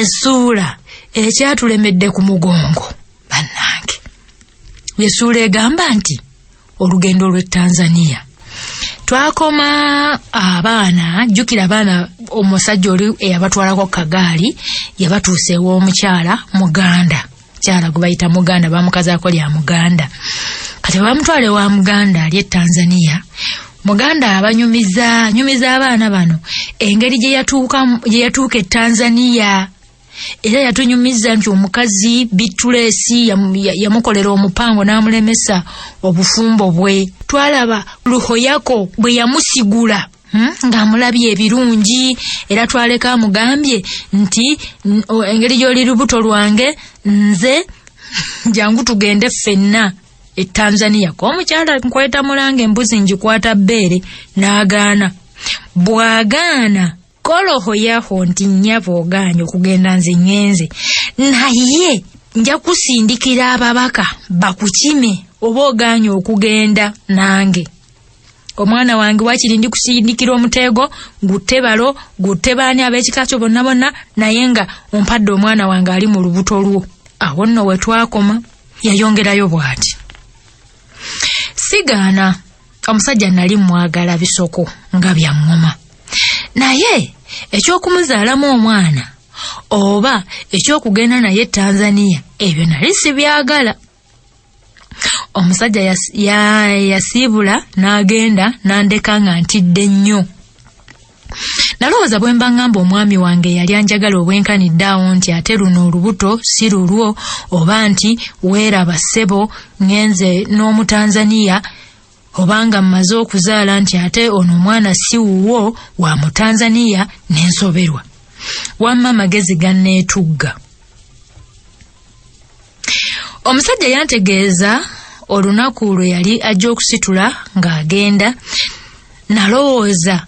Essuula ekyatulemedde ku mugongo bannange essuula egamba nti olugendo lw'e Tanzania. Twakoma abaana, jjukira abaana omusajja oli eyabatwalako kagaali yabatuusa ew'omukyala Muganda, mukyala gwe bayita Muganda, bamukazaako lya Muganda. Kati bamutwala ewa Muganda ali e Tanzania. Muganda abanyumiza nyumiza abaana bano engeri gye yatuuka e Tanzania, era yatunyumiza nti omukazi Bitulesi yamukolera omupango n'amulemesa obufumbo bwe. Twalaba Luhoyako bwe yamusigula ng'amulabye ebirungi, era twaleka amugambye nti engeri gy'oli lubuto lwange nze jangu tugende ffenna e Tanzania. Ko omukyala nkweta mulanga embuzi ngikwata bbeere, n'agaana. Bw'agaana koloho yaho nti nnyabo ogaanye okugenda, nze ŋŋenze, naye nja kusindikira ababaka bakukime oba ogaanye okugenda nange. Omwana wange wakiri ndi kusindikira omuteego gutte balo gutte baani ab'ekika kyo bonna bonna, naye nga ompadde omwana wange ali mu lubuto lwo. Awo nno we twakoma. Yayongerayo bw'ati: sigaana omusajja nali mwagala bisoko nga bya ŋŋoma, naye eky'okumuzaalamu omwana oba eky'okugenda naye Tanzania ebyo nali sibyagala. Omusajja yasiibula n'agenda n'andeka nga ntidde nnyo. Nalowooza bwe mba ŋŋamba omwami wange yali anjagala obwenkanidde awo nti ate luno olubuto si lulwo, oba nti weeraba ssebo ŋŋenze n'Omutanzaniya, oba nga mmaze okuzaala nti ate ono omwana si wuwo wa Mutanzaniya, n'ensoberwa. Wamma amagezi ganneetugga. Omusajja yantegeeza olunaku lwe yali ajja okusitula ng'agenda. Nalowooza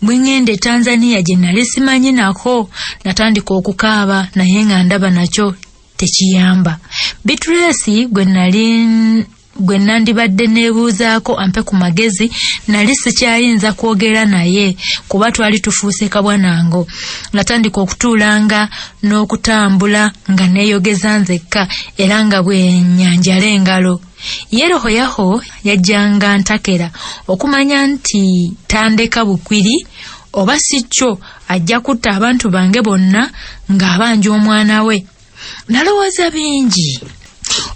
bwe ŋŋenda e Tanzania gye nali simanyi nako. Natandika okukaaba naye nga ndaba nakyo tekiyamba. Bitulesi gwe nali gwe nandibadde neebuuzaako ampe ku magezi nali sikyayinza kwogera naye kuba twali tufuuse kabwanango. Natandika okutuulanga n'okutambula nga neeyogeza nzekka era nga bwe nyanjala engalo. Ye Rohoyaho yajjanga ntakera okumanya nti tandeka bukwiri, oba si kyo ajja kutta abantu bange bonna ng'abanja omwana we. Nalowooza bingi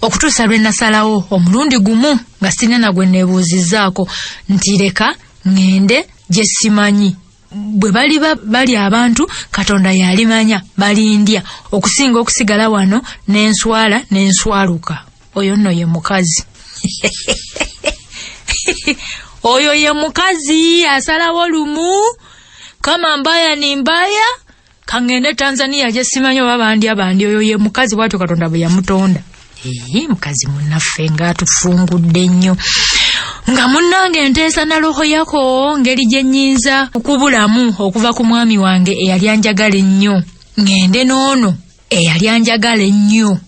okutuusa lwe nasalawo omulundi gumu nga sirina na gwe neebuuzizzaako nti leka ŋŋende gye simanyi. Bwe baliba bali abantu Katonda yalimanya balindya okusinga okusigala wano n'enswala n'enswaluka. Oyo nno ye mukazi. Oyo ye mukazi asalawo lumu, kama mbaya ni mbaya, kangende Tanzania gye simanyi oba bandya bandi. Oyo ye mukazi bwatyo Katonda bwe yamutonda. Ee, mukazi munnaffe ng'atufungudde nnyo. Nga munnange nteesa na roho yako ngeri gye nnyinza okubulamu okuva ku mwami wange eyali anjagala ennyo, ŋŋende n'ono eyali anjagala ennyo.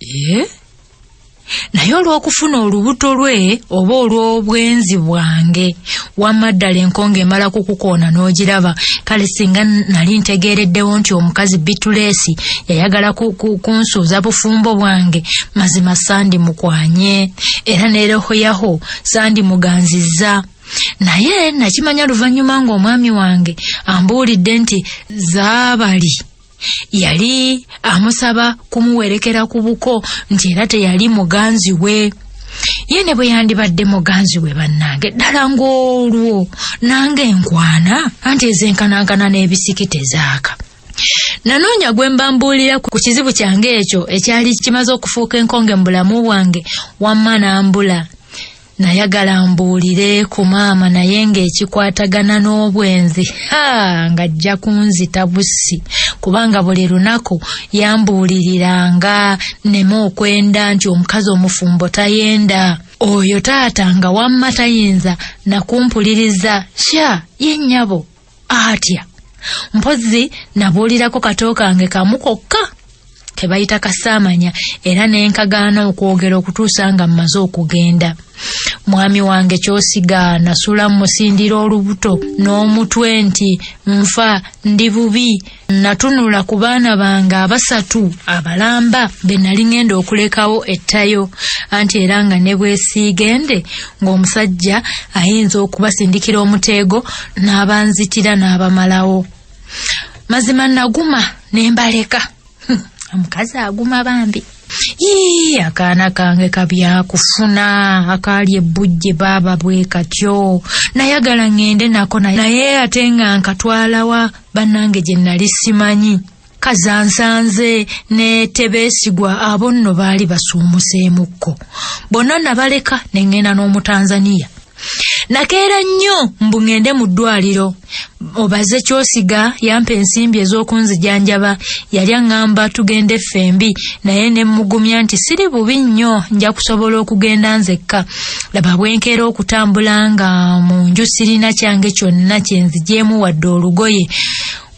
Ee? Naye olw'okufuna olubuto lwe oba olw'obwenzi bwange, wamma ddala enkonge emala kukukoona n'ogiraba. Kale singa nali ntegeereddewo nti omukazi Bitulesi yayagala kunsuuza bufumbo bwange, mazima sandi mukwanye era ne Rohoyaho sandi muganzizza. Naye nakimanya luvannyuma ng'omwami wange ambuulidde nti Zaabali yali amusaba kumuwerekera ku buko, nti era teyali muganzi we. Ye ne bwe yandibadde muganzi we bannange, ddala ng'olwo nange nkwana, anti ezenkanankana n'ebisiki tezaaka. Nanoonya gwe mba mbuulira ku kizibu kyange ekyo ekyali kimaze okufuuka enkonge mu bulamu bwange, wamma n'ambula. Nayagala mbuulire ku maama naye ng'ekikwatagana n'obwenzi ha ng'ajja kunzita bussi, kubanga buli lunaku yambuuliriranga nneme okwenda nti omukazi omufumbo tayenda. Oyo taata nga wamma tayinza nakumpuliriza. Sha ye nnyabo atya? Mpozzi nabuulirako kato kange kamu kokka ke bayita kasaamanya era ne nkagaana okwogera okutuusa nga mmaze okugenda. Mwami wange ky'osiga nasula mmusindira olubuto n'omutwe nti nfa ndi bubi. Natunula ku baana bange abasatu abalamba be nali ŋŋenda okulekawo ettayo anti era nga ne bwesiigende ng'omusajja ayinza okubasindikira omuteego n'abanzitira n'abamalawo. Mazima naguma ne mbaleka. Omukazi aguma bambi. Yii, akaana kange kabyakufuna akaali ebbujje baaba bwe katyo. Nayagala ŋŋende nako naye ate nga nkatwalawa bannange gye nnali simanyi. Kazansanze ne Tebeesigwa abo nno baali basuumuseemukko. Bonna nabaleka ne ŋŋenda n'Omutanzaniya. Nakeera nnyo mbu ŋŋende mu ddwaliro. Obaze Kyosiga yampa ensimbi ez'okunzijanjaba. Yali aŋŋamba tugende ffembi naye ne mmugumya nti siri bubi nnyo nja kusobola okugenda nzekka. Laba bwe nkeera okutambula nga mu nju sirina kyange kyonna kye nzigyemu wadde olugoye.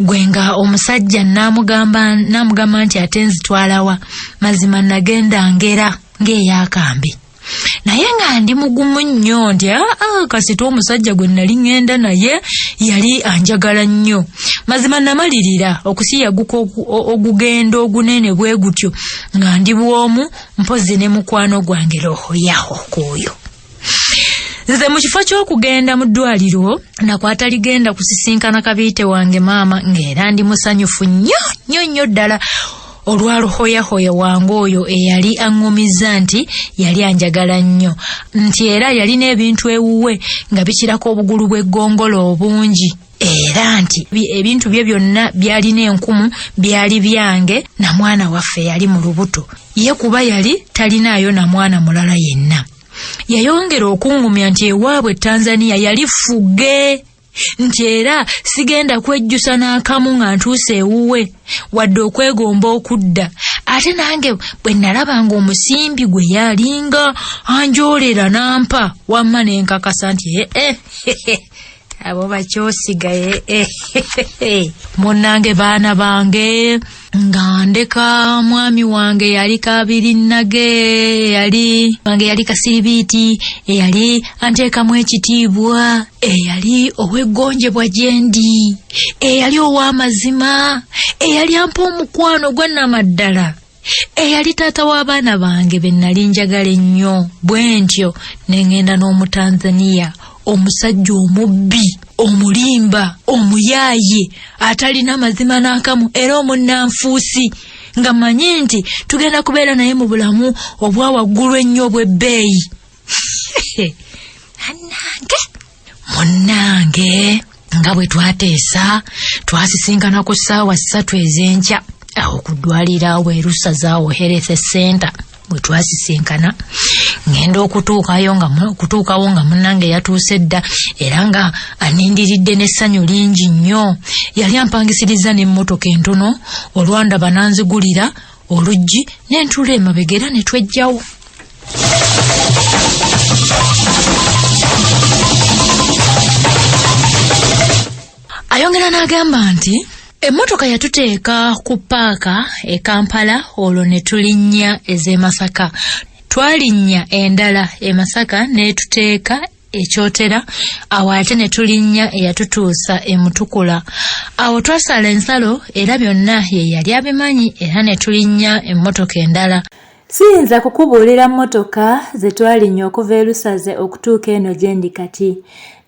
Gwe nga omusajja n'amugamba nti ate nzitwalawa. Mazima nagenda ngera ng'ey'akambe. Naye nga ndi mugumu nnyo nti aa kasita omusajja gwe nnali ŋŋenda naye yali anjagala nnyo. Mazima namalirira okusiyaguka ogugendo ogunene bwe gutyo nga ndi bw'omu mpozzi ne mukwano gwange roho yaho kwoyo. Nze mu kifo ky'okugenda mu ddwaliro nakwata ligenda kusisinkana kabiite wange maama ng'era ndi musanyufu nnyo nnyo nnyo ddala olwa luhoyahoya wange oyo eyali aŋŋumizza nti yali anjagala nnyo nti era yalina ebintu ewuwe nga bikirako obugulu bw'eggongolo obungi era nti ebintu bye byonna byalina enkumu byali byange na mwana waffe yali mu lubuto ye kuba yali talinaayo na mwana mulala yenna. Yayongera okuŋŋumya nti ewaabwe Tanzania yali fugge nti era sigenda kwejjusa n'akamu nga ntuuse ewuwe wadde okwegomba okudda. Ate nange bwe nalabanga omusimbi gwe yalinga anjoolera n'ampa wamma ne nkakasa nti ee abo bakyosiga ee munnange baana bange nga ndeka mwami wange yali kabirinnage eyali wange yali kasiribiiti eyali anteekamu ekitiibwa eyali ow'eggonjebwa gye ndi eyali ow'amazima eyali ampa omukwano gwa nnamaddala eyali taata w'abaana bange be nnali njagala ennyo bwe ntyo ne ŋŋenda n'Omutanzaniya omusajja omubbi omulimba omuyaaye atalina mazima n'akamu era omunnanfuusi nga mmanyi nti tugenda kubeera naye mu bulamu obwa waggulu ennyo obw'ebbeeyi. Annange munnange nga bwe twateesa twasisinkana ku ssaawa 3 ez'enkya awo ku ddwaliro awo e Lusaza awo Health Center bwe twasisinkana. Ngenda okutuukayo nga okutuukawo nga munnange yatuuse dda era nga anindiridde n'essanyu lingi nnyo. Yali ampangisiriza n'emmotoka entono olwandaba n'anzigulira oluggi ne ntuula emabega era ne twejjawo. Ayongera n'agamba nti emmotoka yatuteeka ku ppaaka e Kampala olwo ne tulinnya ez'e Masaka. Twalinnya endala e Masaka n'etuteeka e Kyotera, awo ate ne tulinnya eyatutuusa e Mutukula. Awo twasala ensalo era byonna ye yali abimanyi era ne tulinnya emmotoka endala. Siyinza kukubuulira mmotoka ze twalinnya okuva e Lusaze okutuuka eno gye ndi kati.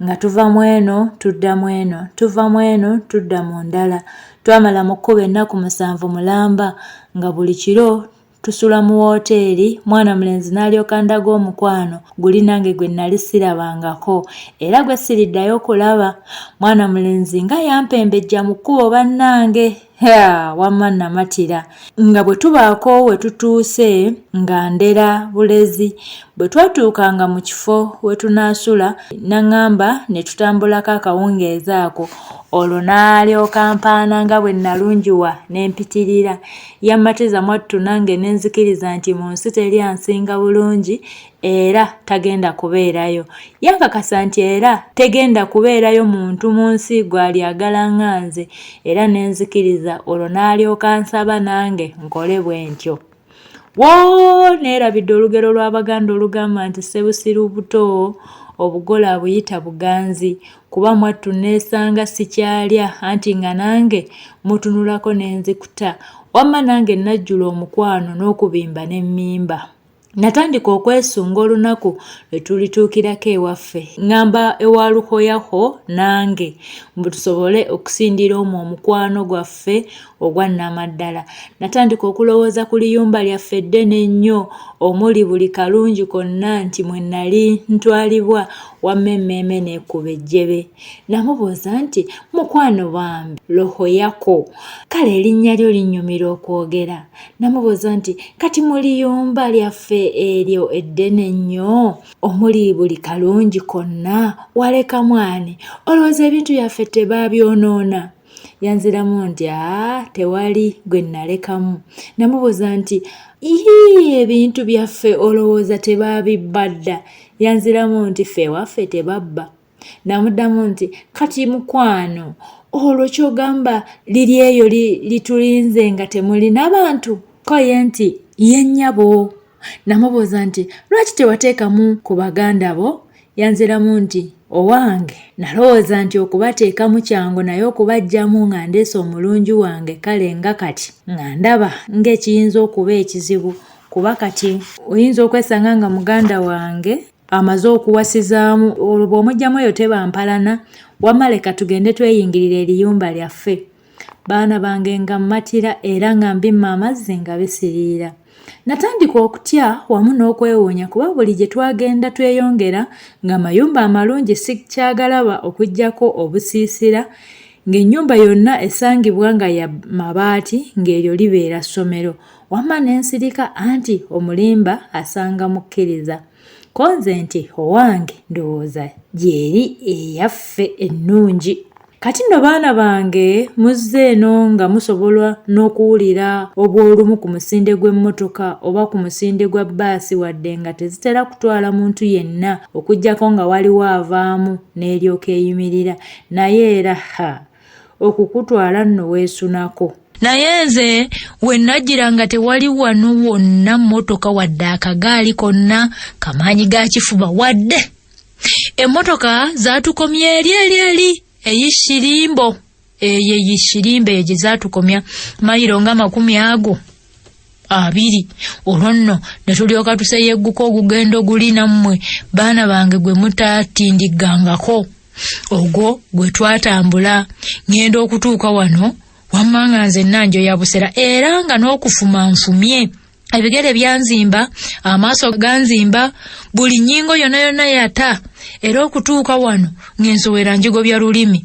Nga tuva mu eno tudda mu eno, tuva mu eno tudda mu ndala. Twamala mu kkubo ennaku 7 mulamba nga buli kiro tusula mu wooteeri, mwana mulenzi n'alyoka andaga omukwano guli nange gwe nnali sirabangako era gwe siriddayo kulaba. Mwana mulenzi nga yampembejja mu kkubo bannange! Ha, wamma namatira. Nga bwe tubaako we tutuuse nga ndera bulezi. Bwe twatuukanga mu kifo we tunaasula n'aŋŋamba ne tutambulako akawungeezi ako olwo n'alyoka ampaana nga bwe nnalungiwa ne mpitirira. Yammatiza mwattu nange ne nzikiriza nti mu nsi teri ansinga bulungi. era tagenda kubeerayo. Yankakasa nti era tegenda kubeerayo muntu mu nsi gw'alyagala nga nze era ne nzikiriza olwo n'alyoka ansaba nange nkole bwentyo. Woo! Neerabidde olugero lw'Abaganda olugamba nti Ssebusiru buto obugole abuyita buganzi kuba mwattu nneesanga sikyalya anti nga nange mutunulako ne nzikuta. Wamma nange nnajjula omukwano n'okubimba ne mmimba. Natandika okwesunga olunaku lwe tulituukirako ewaffe, ŋŋamba ewa Luhoyaho nange mbu tusobole okusindira omwo omukwano gwaffe ogwa nnamaddala. Natandika okulowooza ku liyumba lyaffe eddene ennyo omuli buli kalungi konna nti mwe nnali ntwalibwa wamma emmeeme n'ekuba ejjebe. Namubuuza nti, Mukwano bambi Lohoyako, kale erinnya lyo linnyumira okwogera. Namubuuza nti, Kati mu liyumba lyaffe eryo eddene ennyo omuli buli kalungi konna walekamu ani? Olowooza ebintu byaffe tebaabyonoona? Yanziramu nti, Aa, tewali gwe nnalekamu. Namubuuza nti, Yii, ebintu byaffe olowooza tebaabibba dda? Yanziramu nti, Ffe ewaffe tebabba. Namuddamu nti, Kati mukwano, olwo ky'ogamba liri eyo litulinze nga temulina bantu? Ko ye nti, Ye nnyabo. Namubuuza nti, Lwaki tewateekamu ku baganda bo? Yanziramu nti, Owange, nalowooza nti okubateekamu kyangu naye okubaggyamu nga ndeese omulungi wange kale nga kati nga ndaba ng'ekiyinza okuba ekizibu kuba kati oyinza okwesanga nga muganda wange amaze okuwasizaamu olwo bw'omuggyamu eyo teba mpalana wamma leka tugende tweyingirire eriyumba lyaffe. Baana bange nga mmatira era nga mbimma amazzi nga bisiriira. Natandika okutya wamu n'okwewuunya kuba buli gye twagenda tweyongera ng'amayumba amalungi sikyagalaba okuggyako obusiisira ng'ennyumba yonna esangibwa nga ya mabaati ng'eryo libeera ssomero. Wamma ne nsirika anti omulimba asanga mukkiriza. Ko nze nti owange ndowooza gy'eri eyaffe ennungi. Kati nno baana bange muzze eno nga musobola n'okuwulira obw'olumu ku musinde gw'emmotoka oba ku musinde gwa bbaasi wadde nga tezitera kutwala muntu yenna okuggyako nga waliwo avaamu n'eryoka eyimirira naye era ha okukutwala nno weesunako. Naye nze we najjira nga tewali wano wonna mmotoka wadde akagaali konna kamaanyi ga kifuba wadde Emmotoka zaatukomya eri eri eri eyishirimbo eyo eyishirimbo eyo gye zaatukomya mayiro nga 20 olwo nno ne tulyoka tuseyegguka ogugendo guli nammwe baana bange gwe mutatindiggangako ogwo gwe twatambula ŋŋenda okutuuka wano wamma nga nzenna njoya busera era nga n'okufuma nfumye ebigere byanzimba amaaso ganzimba buli nnyingo yonna yonna yata era okutuuka wano ng'ensowera njigobya lulimi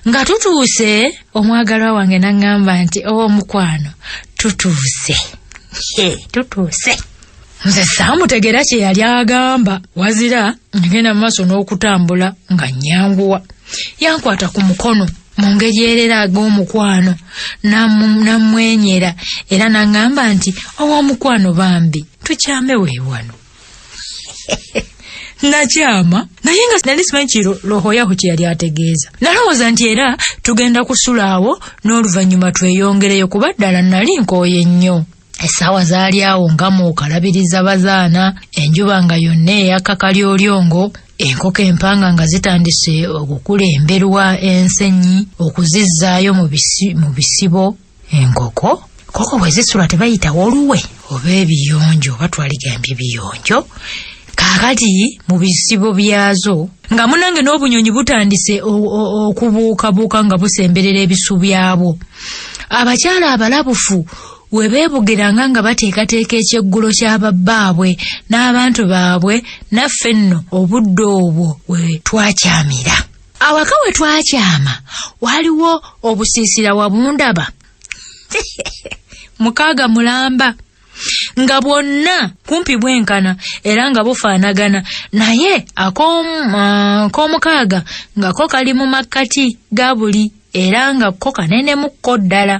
nga tutuuse omwagalwa wange n'aŋŋamba nti owomukwano tutuuse tutuuse nze saamutegeera kye yali agamba wazira ngenda mu maaso n'okutambula nga nnyanguwa yankwata ku mukono mu ngeri erera ag'omukwano nammwenyera era n'aŋŋamba nti ow'omukwano bambi tukyame weewano nakyama naye nga nali simanyi ki roho yaho kye yali ategeeza nalowooza nti era tugenda kusula awo n'oluvannyuma tweyongereyo kuba ddala nali nkooye nnyo Essaawa zaali awo nga mu kalabiriza bazaana, enjuba nga yonna eyaka kalyolyongo, enkoko empanga nga zitandise okukulemberwa ensenyi okuzizzaayo mu bisibo. Enkoko koko bwe zisula tebayita woluwe oba ebiyonjo oba twaligambye biyonjo kaakati mu bisibo byazo nga munange n'obunyonyi butandise okubuukabuuka nga busemberera ebisu byabwo abakyala abalabufu we beebugeranga nga bateekateeka ekyeggulo kya babbaabwe n'abantu baabwe naffe nno obudde obwo we twakyamira awaka we twakyama waliwo obusiisira wabundaba mukaaga mulamba nga bwonna kumpi bwenkana era nga bufaanagana naye ak'omukaaga nga ko kali mu makkati ga buli era nga ko kanenemukko ddala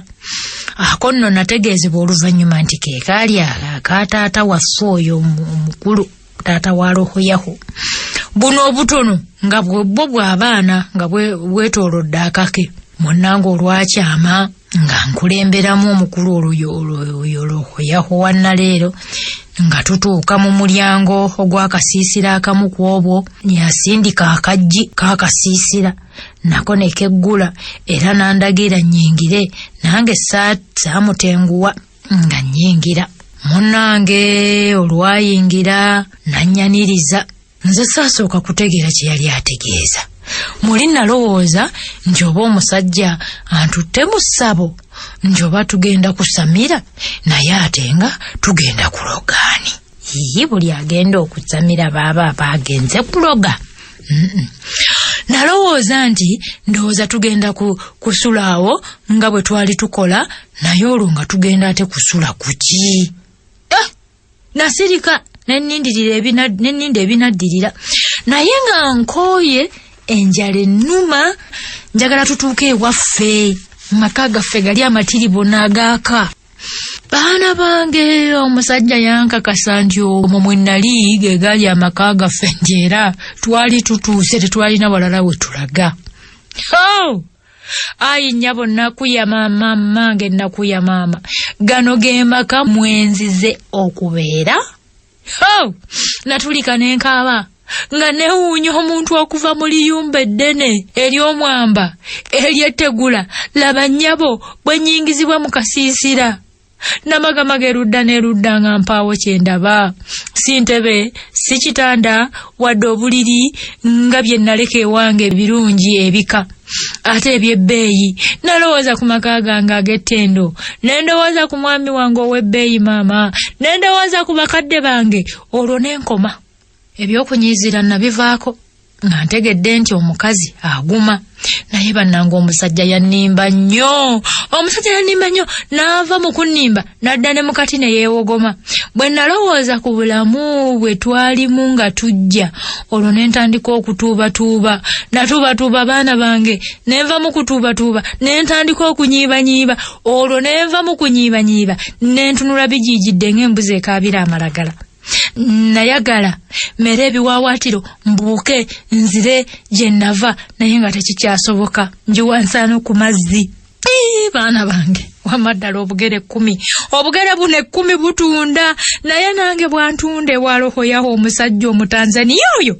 ako nno nategeezebwa oluvannyuma nti ke kaali aka taata waffe oyo omukulu. taata wa Rohoyaho. Buno obutono nga bwo bw'abaana nga bwetoolodde akake. Munnange olwakyama nga nkulemberamu omukulu oyo Rohoyaho wa Naleero, nga tutuuka mu mulyango ogw'akasiisira akamu ku obwo, yasindika akaggi k'akasiisira nako ne keggula era n'andagira nnyingire, nange saamutenguwa nga nnyingira. Munnange olwayingira n'annyaniriza. Nze saasooka kutegeera kye yali ategeeza. Muli nalowooza nti oba omusajja antutte mu ssabo, nti oba tugenda kusamira, naye ate nga tugenda kulogaani. Yiyi buli agenda okusamira baaba abagenze kuloga. Nalowooza nti ndowooza tugenda kusula awo nga bwe twali tukola, naye olwo nga tugenda ate kusula kuki? Nasirika nenninda ebinaddirira, naye nga nkooye enjala ennuma, njagala tutuuke ewaffe, maka gaffe gali amatiribona agaaka. Baana bange, omusajja yankakasa nti omwo mwe nali ge gaali amaka gaffe, nti era twali tutuuse, tetwalina walala we tulaga. Oh! Ayi nnyabo nakuya maama, mange nakuya maama, gano ge maka mwenzize okubeera. Oh! Natulika ne nkaaba nga neewuunya omuntu okuva mu liyumba eddene ery'omwamba ery'ettegula. Laba nnyabo bwe nnyingizibwa mu kasiisira, namagamaga erudda n'erudda nga mpaawo kye ndaba, si ntebe, si kitanda, wadde obuliri nga bye naleka ewange ebirungi ebika ate eby'ebbeeyi. Nalowooza ku maka gange ag'ettendo, ne ndowooza ku mwami wange ow'ebbeeyi maama, ne ndowooza ku bakadde bange, olwo ne nkoma. Ebyokunyiizira nabivaako nga ntegedde nti omukazi aguma. Naye bannange omusajja yannimba nnyo, omusajja yannimba nnyo, n'ava mu kunnimba n'adda ne mukati ne yeewogoma. Bwe nalowooza ku bulamu bwe twalimu nga tujja, olwo ne ntandika okutuubatuuba. Natuubatuuba baana bange, ne nva mu kutuubatuuba ne ntandika okunyiibanyiiba, olwo ne nva mu kunyiibanyiiba ne ntunula bijiijidde ng'embuzi ekaabira amalagala. Nayagala mere ebiwaawaatiro mbuuke nzire gye nava, naye nga tekikyasoboka, njiwa nsaano ku mazzi. Baana bange, wamma ddala obugere 10, obugere buno 10 butunda, naye nange bwantunda ewa Rohoyaho omusajja Omutanzaniya oyo.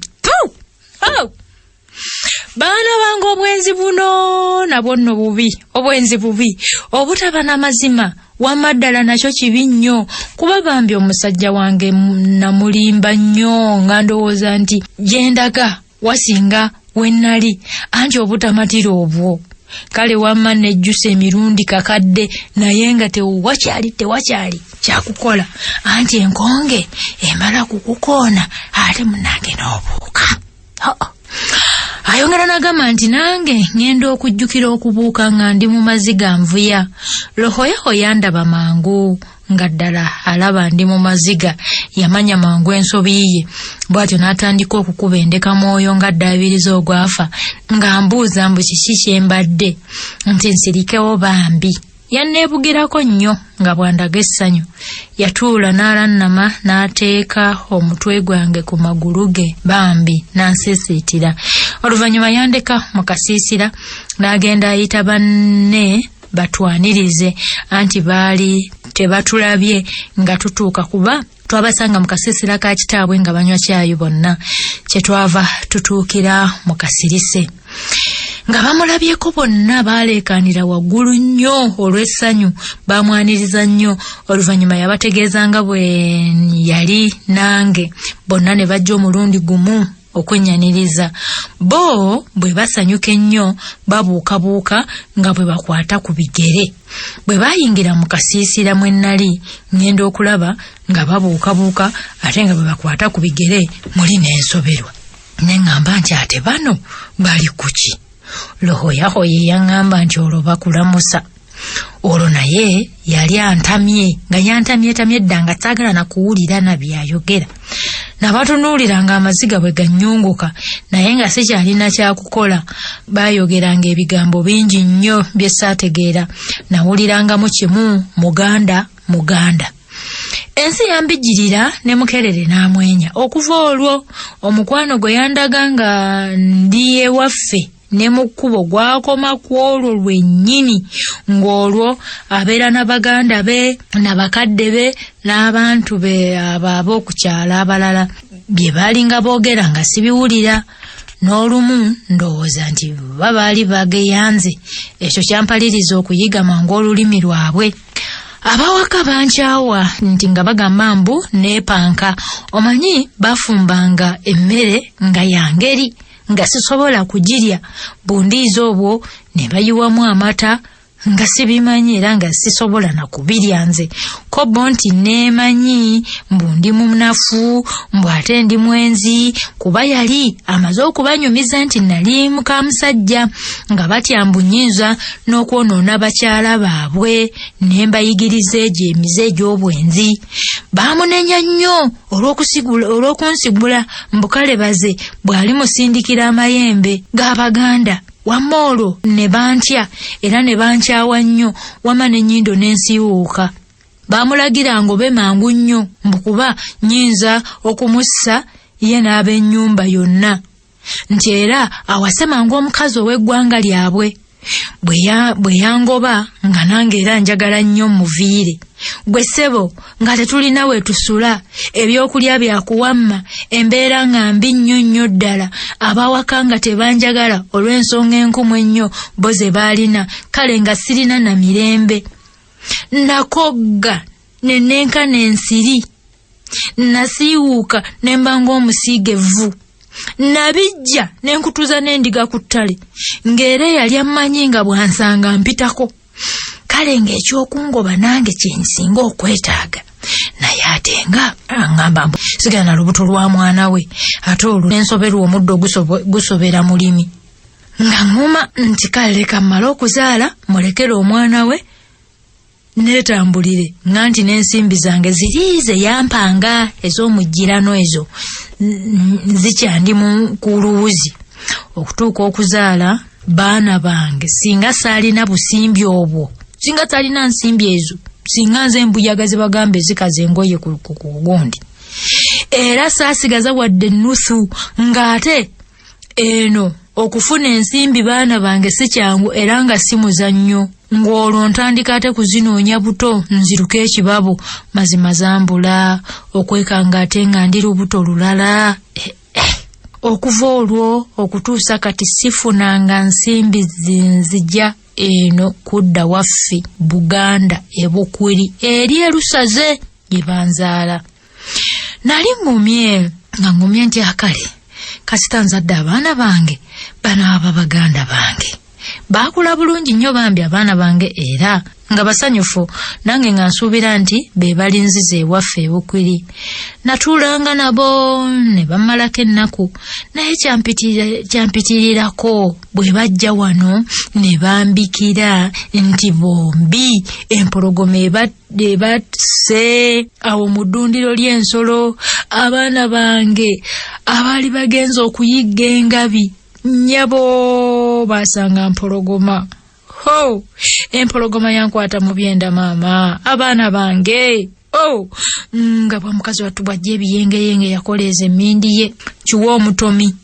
Baana bange, obwenzi buno nabwo nno bubi, obwenzi bubi, obutaba n'amazima wamma ddala nakyo kibi nnyo, kuba bambi omusajja wange namulimba nnyo nga ndowooza nti gye ndaga wasinga we nnali, anti obutamatira obwo. Kale wamma nejjusa emirundi kakadde, naye nga tewakyali kyakukola, anti enkonge emala kukukoona ate munnange n'obuuka. Ayongera n'agamba nti nange ŋŋenda okujjukira okubuuka nga ndi mu maziga nvuya. Rohoyaho yandaba mangu nga ddala alaba ndi mu maziga, yamanya mangu ensobi ye, bw'atyo n'atandika okukuba endeka mwoyo nga ddaabiriza ogwafa, nga mbuuza mbu kiki kye mbadde, nti nsirikewo bambi. Yanneebugirako nnyo nga bw'andaga essanyu. Yatuula n'alannama n'ateeka omutwe gwange ku magulu ge bambi n'ansiisiitira. Oluvannyuma yandeka mu kasiisira n'agenda ayita banne batwanirize, anti baali tebatulabye nga tutuuka, kuba twabasanga mu kasiisira ka kitaabwe nga banywa caayi bonna, kye twava tutuukira mu kasirise. Nga bamulabyeko bonna baaleekaanira waggulu nnyo olw'essanyu, baamwaniriza nnyo. Oluvannyuma yabategeeza nga bwe yali nange, bonna ne bajja omulundi gumu okwenyaniriza. Bo bwe basanyuka ennyo babuukabuuka nga bwe bakwata ku bigere. Bwe baayingira mu kasiisira mwe nnali ŋŋenda okulaba nga babuukabuuka ate nga bwe bakwata ku bigere muli n'ensoberwa. Ne ŋŋamba nti ate bano bali ku ki? Rohoyaho ye yaŋŋamba nti olwo bakulamusa. Olwo naye yali antamye, nga yantamyetamye dda nga saagala na kuwulira na by'ayogera. Nabatunuulira ng'amaziga bwe gannyunguka, naye nga sikyalina kyakukola. Baayogeranga ebigambo bingi nnyo bye saategeera. Nawulirangamu kimu, Muganda, Muganda. Ensi yambijjirira ne Mukerere n'amwenya. Okuva olwo omukwano gwe yandaga nga ndi ewaffe ne mu kkubo gwakoma ku olwo lwennyini, ng'olwo abeera na baganda be na bakadde be n'abantu be abo ab'oku kyalo abalala. Bye baalinga boogera nga sibiwulira. N'olumu ndowooza nti baba baali bageyanze, ekyo kyampaliriza okuyiga mangu olulimi lwabwe. Abawaka bankyawa nti nga bagamba mbu neepanka. Omanyi bafumbanga emmere nga ya ngeri nga sisobola kugirya, bundiizi obwo ne bayiwamu amata nga sibimanyi era nga sisobola na kubirya nze. Ko bo nti neemanyi mbu ndi munafu, mbu ate ndi mwenzi, kuba yali amaze okubanyumiza nti nali muka musajja, nga batya mbu nnyinza n'okwonoona bakyala baabwe ne mbayigiriza egyo emize egy'obwenzi. Baamunenya nnyo olw'okunsigula mbu kale baze bw'ali musindikira amayembe g'Abaganda. Wamma olwo ne bantya era ne bankyawa nnyo, wamma n'ennyindo ne nsiiwuuka. Baamulagira ngobe mangu nnyo mbu kuba nnyinza okumussa ye n'ab'ennyumba yonna, nti era awase mangu omukazi ow'eggwanga lyabwe. Bwe yangoba nga nange era njagala nnyo mmuviire. Gwe ssebo nga tetulina we tusula, ebyokulya bya kuwamma, embeera nga mbi nnyo nnyo ddala, abawaka nga tebanjagala olw'ensonga enkumu ennyo bo ze baalina, kale nga sirina na mirembe. Nakogga ne nenkana ensiri, nasiiwuuka ne mba ng'omusiiga evvu. Nabijja ne nkutuza n'endiga ku ttale, ng'era eyali ammanyi nga bw'ansanga mpitako. Kale ng'ekyokungoba nange kye nsinga okwetaaga, naye ate nga aŋŋamba mbu sigala na lubuto lwa mwana we, ate olwo nensoberwa omuddo gusobera mulimi. Nga ŋŋuma nti kale leka mmale okuzaala mulekere omwana we neetambulire, nga nti n'ensimbi zange ziri ze yampanga ez'omujjirano ezo zikyandi ku luwuzi. Okutuuka okuzaala baana bange, singa saalina busimbi obwo, singa saalina nsimbi ezo, singa nze embuyaga ze bagamba ezikaza engoye ku gundi, era saasigaza wadde ennusu, ng'ate eno okufuna ensimbi baana bange si kyangu era nga si muzannyo, ng'olwo ntandika ate kuzinoonya buto nziruke ekibabu. Mazima zambula okwekanga ate nga ndi lubuto lulala. Okuva olwo okutuusa kati sifunanga nsimbi zinzija eno kudda waffe Buganda e Bukwiri eri erusaze gye banzaala. Nali ŋŋumye nga ŋŋumye nti akale kasita nzadde abaana bange banaaba baganda bange. Baakula bulungi nnyo bambi abaana bange era nga basanyufu, nange nga nsuubira nti be balinziza ewaffe e Bukwiri. Natuulanga nabo ne bammalako ennaku, naye kyampitirirako bwe bajja wano ne bambikira nti bombi empologoma ebasse awo mu ddundiro ly'ensolo. Abaana bange abaali bagenze okuyigga engabi nnyabo baasanga mpologoma. Ho, empologoma yankwata mu byenda maama, abaana bange. Oh, nga bwa mukazi wattu bw'ajja ebiyengeyenge yakoleeza emmindi ye kiwa omutomi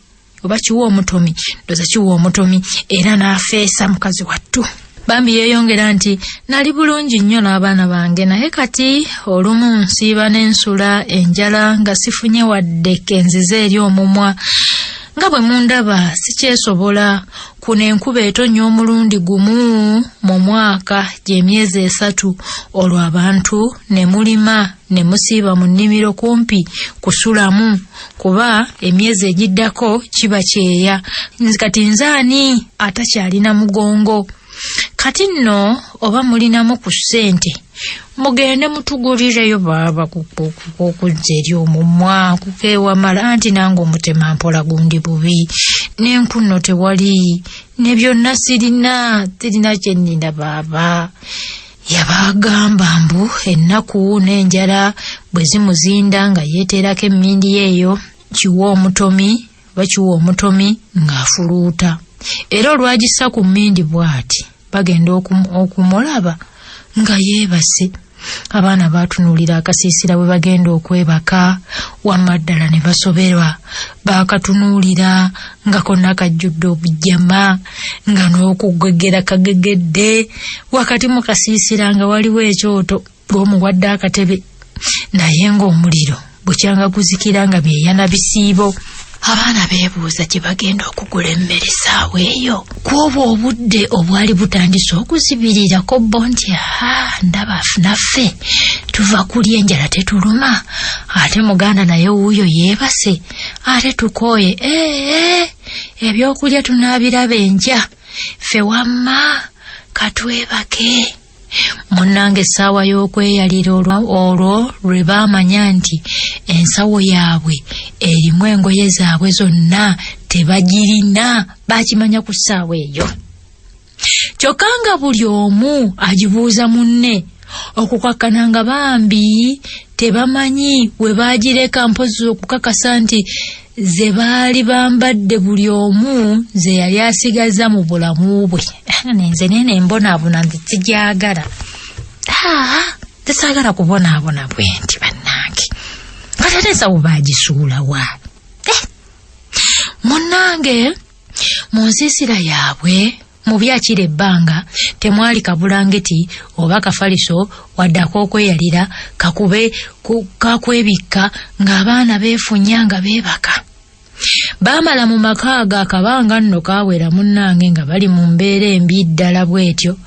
oba kiwa omutomi, ndoza kiwa omutomi, era n'afeesa mukazi wattu. Bambi yeeyongera nti nali bulungi nnyo n'abaana bange, naye kati olumu nsiiba n'ensula enjala nga sifunye wadde kenzize eri omumwa. Nga bwe mundaba sikyesobola, kuno enkuba etonnya omulundi gumu mu mwaka gy'emyezi 3, olwo abantu ne mulima ne musiiba mu nnimiro kumpi kusulamu, kuba emyezi egiddako kiba kyeya. Kati nze ani atakyalina mugongo? Kati nno oba mulinamu ku ssente mugende mutugulireyo baaba okuzza eri omumwa kukeewamala, anti nange omutema mpola gundi bubi, n'enku nno tewali, ne byonna sirina, sirina kye nnina baaba. Yabagamba mbu ennaku n'enjala bwe zimuzinda nga yeeteerako emmindi eyo kiwa omutomi oba kiwa omutomi ng'afuluuta, era olwagissa ku mmindi bw'ati bagenda okumulaba nga yeebase. Abaana baatunuulira akasiisira bwe bagenda okwebaka, wamma ddala ne basoberwa. Baakatunuulira nga konna kajjudde obujjama, nga n'okugegera kagegedde. Wakati mu kasiisira nga waliwo ekyoto ng'omuwadde akatebe, naye ng'omuliro bukyanga guzikira nga byeyana bisiibo. Abaana beebuuza gye bagenda okugula emmere essaawa eyo. Ku obwo obudde obwali butandise okuzibirirako bo nti aa ndaba naffe tuva kulya enjala tetuluma, ate muganda naye wuuyo yeebase, ate tukooye, ee ebyokulya tunaabiraba enkya, ffe wamma katwebake. Munnange essaawa y'okweyalira olwo lwe baamanya nti ensawo yaabwe erimu engoye zaabwe zonna tebagirina, baakimanya ku ssaawa eyo. Kyokka nga buli omu agibuuza munne, okukakkana nga bambi tebamanyi we baagireka, mpozzi okukakasa nti ze baali bambadde buli omu ze yali asigazza mu bulamu bwe. Nze nene mbonaabona, nze sigyagala, tesaagala kubonaabona bwe nti bannange. Kati ate ensawo baagisuula wa? Munnange mu nsiisira yaabwe mu byakira ebbanga temwali kabulangiti oba kafaliso wadde ak'okweyalira kakube kakwebikka ng'abaana beefunya nga beebaka. Baamala mu maka ago akabanga nno kaawera munnange nga bali mu mbeera embi ddala bw'etyo.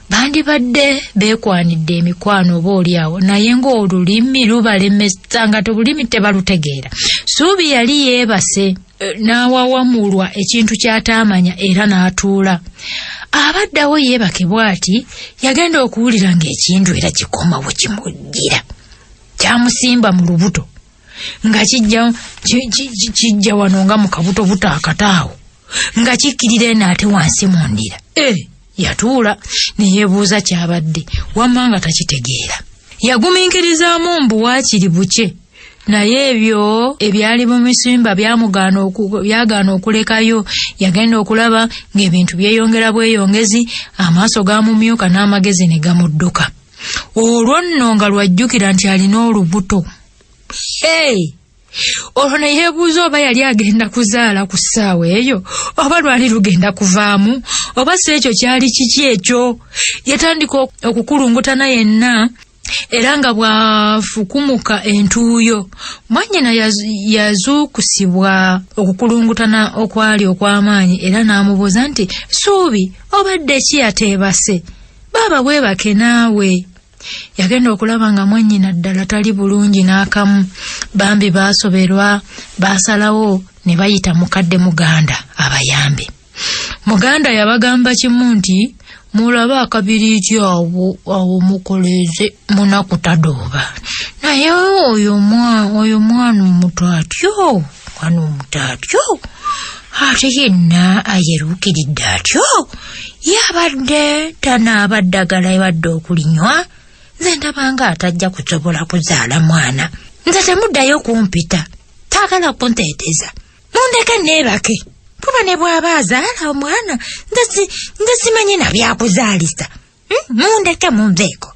Bandibadde beekwanidde emikwano oba oli awo, naye ng'olulimi lubalemesa nga tobulimi tebalutegeera. Suubi yali yeebase n'awawamulwa ekintu ky'ataamanya era n'atuula. Abaddawo yeebake bw'ati, yagenda okuwulira ng'ekintu era kikomawo kimujjira. Kyamusimba mu lubuto nga kijja wano nga mu kabutobuto akataawo, nga kikkirira eno ate wansi mu ndira. Yatuula ne yeebuuza ky'abadde, wamma nga takitegeera. Yagumiikirizaamu mbu waakiri bukye, naye ebyo ebyali mu misimba byagaana okulekayo. Yagenda okulaba ng'ebintu byeyongera bweyongezi, amaaso gaamumyuka n'amagezi ne gamudduka. Olwo nno nga lwajjukira nti alina olubuto. Olwo ne yeebuuza oba yali agenda kuzaala ku ssaawa eyo, oba lwali lugenda kuvaamu, oba si ekyo kyali kiki ekyo. Yatandika okukulungutana yenna era nga bw'afukumuka entuuyo. Mwannyina yazuukusibwa okukulungutana okwali okw'amaanyi era n'amubuuza nti, Suubi, obadde ki ateebase? Baaba weebake naawe. Yagenda okulaba nga mwannyina ddala tali bulungi n'akamu. Bambi baasoberwa, baasalawo ne bayita mukadde Muganda abayambe. Muganda yabagamba kimu nti, mulabe akabiriiti awo mukoleeze munaku tadooba. Naye oyo mwana omuto atyo, mwana omuto atyo, ate yenna ayeruukiridde atyo, yabadde tanaaba ddagala ebadde okulinywa, nze ndabanga atajja kusobola kuzaala mwana. Nze temuddayo kumpita, taagala kunteeteza, mundeke neebake. Kuba ne bw'aba azaala omwana nze simanyi na byakuzaalisa, mundeke munveeko.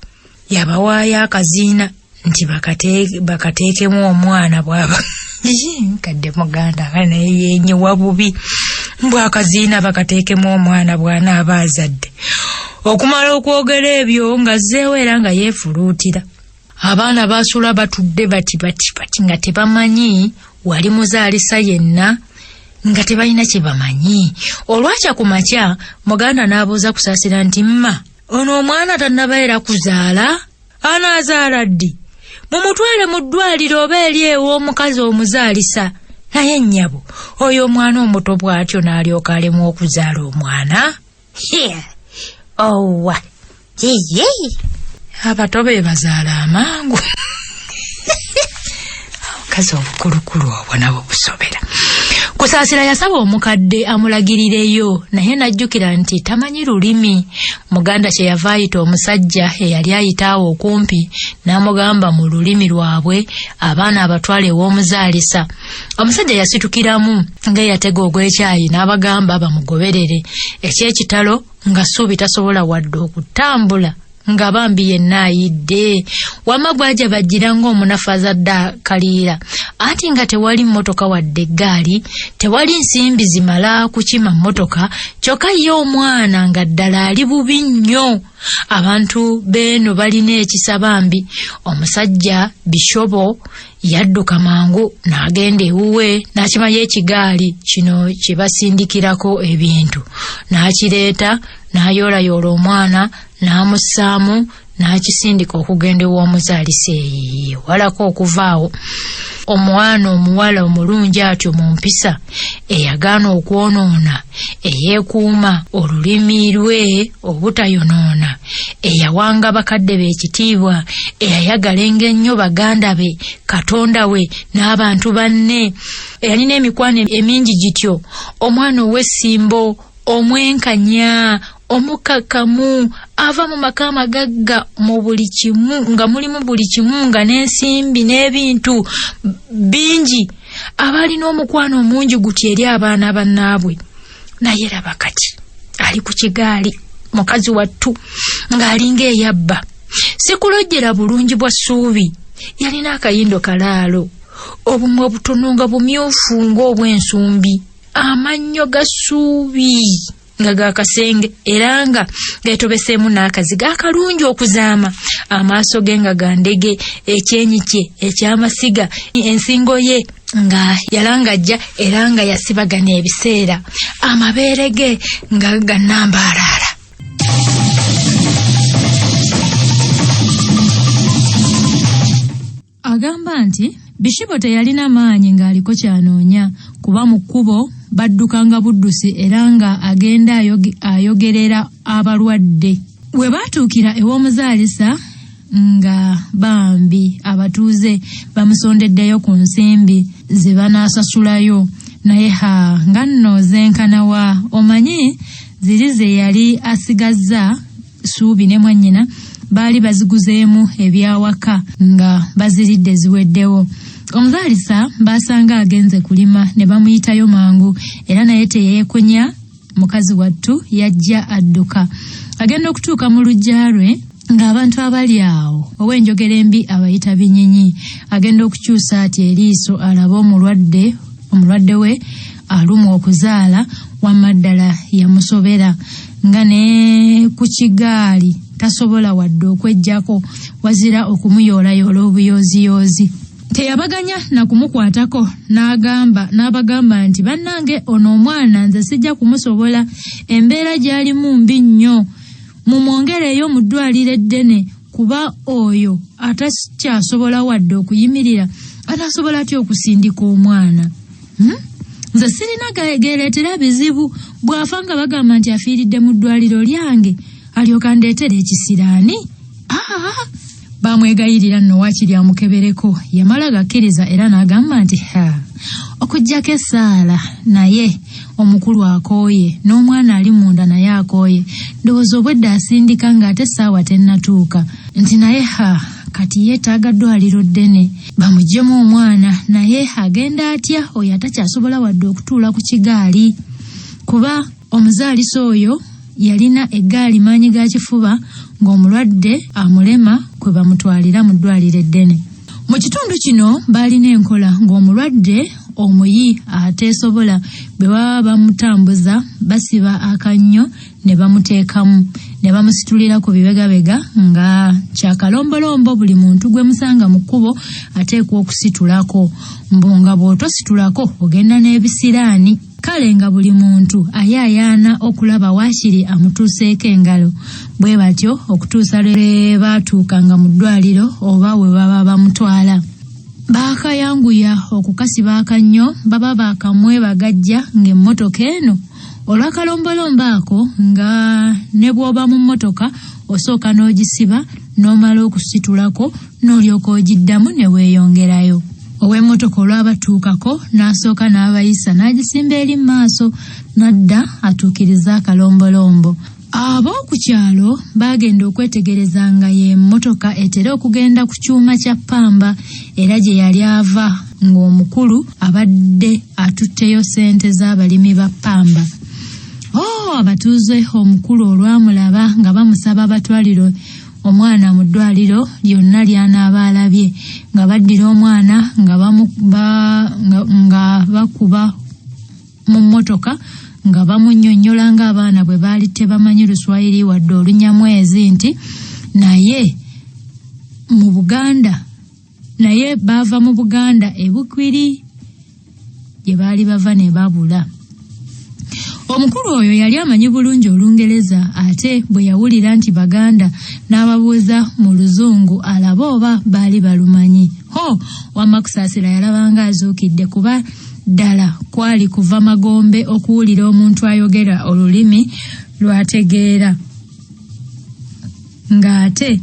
Yabawaayo akaziina nti bakateekemu omwana bw'aba kadde Muganda nga naye yeenyiwa bubi, mbw akaziina bakateekemu omwana bw'anaaba azadde. Okumala okwogera ebyo ng'azzeewo era nga yeefuluutira. Abaana baasula batudde bati bati bati nga tebamanyi wali muzaalisa yenna, nga tebalina kye bamanyi. Olwakya ku makya Muganda n'abuuza Kusaasira nti, mma, ono omwana tannabaera kuzaala? Anaazaala ddi? Mumutwale mu ddwaliro oba eri ew'omukazi omuzaalisa. Naye nnyabo, oyo omwana omuto bw'atyo n'alyoka alemwa okuzaala omwana? Owa, yeye, abato be bazaala amangu. Omukazi obukulukulu obwo nabwo busobera. Kusaasira yasaba omukadde amulagirireyo, naye n'ajjukira nti tamanyi lulimi. Muganda kye yava ayita omusajja eyali ayita awo okumpi n'amugamba mu lulimi lwabwe abaana abatwale ew'omuzaalisa. Omusajja yasitukiramu ng'eyatega ogw'ekyayi n'abagamba bamugoberere. Eky'ekitalo nga Suubi tasobola wadde okutambula Nga bambi yenna ayidde. Wamma bw'aja bajjira ng'omunafu azadde akaliira. Anti nga tewali mmotoka wadde eggaali, tewali nsimbi zimala kukima mmotoka, kyokka ye omwana nga ddala ali bubi nnyo. Abantu b'eno balina ekisa bambi. Omusajja Bishobo yadduka mangu n'agenda ewuwe n'akimayo ekigaali kino kye basindikirako ebintu n'akireeta n'ayoolayoola omwana n'amussaamu n'akisindika okugenda ew'omuzaalisa eyo walako okuva awo omwana omuwala omulungi atyo mu mpisa eyagaana okwonoona eyeekuuma olulimi lwe obutayonoona eyawanga bakadde be ekitiibwa eyayagalenga ennyo baganda be katonda we n'abantu banne eyalina emikwano emingi gityo omwana ow'essimbo omwenkanya omukakkamu ava mu maka amagagga mu buli kimu nga mulimu buli kimu nga n'ensimbi n'ebintu bingi abalina omukwano omungi gutyo eri abaana bannaabwe naye laba kati ali ku kigaali mukazi wattu ng'alinga eyabba sikulojjera bulungi bwa ssuubi yalina akayindo kalaalo obumwa obutono nga bumyufu ng'obw'ensumbi amannyo ga ssuubi nga ga kasenge era nga geetobeseemu n'akazigo akalungi okuzaama amaaso ge nga ga ndege ekyenyi kye eky'amasiga ensingo ye nga yalangajja era nga yasibagana ebiseera amabeere ge nga ganambaalaala Agamba nti Bishibo teyalina maanyi ng'aliko ky'anoonya kuba mu kkubo baddukanga buddusi era nga agenda ayogerera abalwadde. We baatuukira ew'omuzaalisa nga bambi abatuuze bamusondeddeyo ku nsimbi ze banaasasulayo naye ha nga nno zenkana wa omanyi ziri ze yali asigazza Suubi ne mwannyina baali baziguzeemu eby'awaka nga baziridde ziweddewo. Omuzaalisa baasanga agenze kulima ne bamuyitayo mangu era naye teyeekunya mukazi wattu yajja adduka. Agenda okutuuka mu luggya lwe ng'abantu abali awo ow'enjogera embi abayita binyinyi. Agenda okukyusa ati eriiso alabe omulwadde omulwadde we alumwa okuzaala wamma ddala yamusobera nga ne ku kigaali tasobola wadde okweggyako wazira okumuyoolayoola obuyooziyoozi. Teyabaganya na kumukwatako n'agamba n'abagamba nti bannange ono omwana nze sijja kumusobola embeera gy'alimu mbi nnyo mumwongereeyo mu ddwaliro eddene kuba oyo atakyasobola wadde okuyimirira anasobola atya okusindika omwana hmm? Nze sirina gereetera bizibu bw'afa nga bagamba nti afiiridde mu ddwaliro lyange alyoka ndeetera ekisiraani ah! Bamwegayirira nno waakiri amukebereko yamala gakkiriza era n'agamba nti ha okuggyako essaala naye omukulu akooye n'omwana ali munda naye akooye ndowooza obwedda asindika ng'ate essaawa tennatuuka nti naye ha kati yeetaaga ddwaliro ddene bamuggyemu omwana naye agenda atya oyo atakyasobola wadde okutuula ku kigaali kuba omuzaalisa oyo yalina eggaali maanyi ga kifuba ng'omulwadde amulema kwe bamutwalira mu ddwaliro eddene. Mu kitundu kino baalina enkola ng'omulwadde omuyi ateesobola bwe baba bamutambuza basiba akannyo ne bamuteekamu ne bamusitulira ku bibegabega nga kyakalombolombo buli muntu gwe musanga mu kkubo ateekwa okusitulako mbu nga bw'otositulako ogenda n'ebisiraani. Kale nga buli muntu ayaayaana okulaba waakiri amutuuseeko engalo. Bwe batyo okutuusa lwe baatuukanga mu ddwaliro oba we baba bamutwala. Baakayanguya okukasiba akannyo baba baakamwebagajja ng'emmotoka eno olw'akalombolombo ako nga ne bw'oba mu mmotoka osooka n'ogisiba n'omala okusitulako n'olyoka ogiddamu ne weeyongerayo. Ow'emmotoka olwabatuukako n'asooka n'abayisa n'agisimba eri mu maaso n'adda atuukirize akalombolombo. Ab'oku kyalo baagenda okwetegereza nga y'emmotoka etera okugenda ku kyuma kya ppamba era gye yali ava ng'omukulu abadde atutteyo ssente z'abalimi ba ppamba. Oh, abatuuze omukulu olwamulaba nga bamusaba abatwalire. omwana mu ddwaliro lyonna ly'anaaba alabye, nga baddira omwana nga bakuba mu mmotoka nga bamunnyonnyola ng'abaana bwe baali tebamanyi Luswayiri wadde Olunyamwezi nti naye mu Buganda, naye baava mu Buganda e Bukwiri gye baali bava ne babula. Omukulu oyo yali amanyi bulungi Olungereza, ate bwe yawulira nti Baganda n'ababuuza mu Luzungu alabe oba baali balumanyi. Ho, wamma Kusaasira yalabanga azuukidde, kuba ddala kwali kuva magombe okuwulira omuntu ayogera olulimi lw'ategeera ng'ate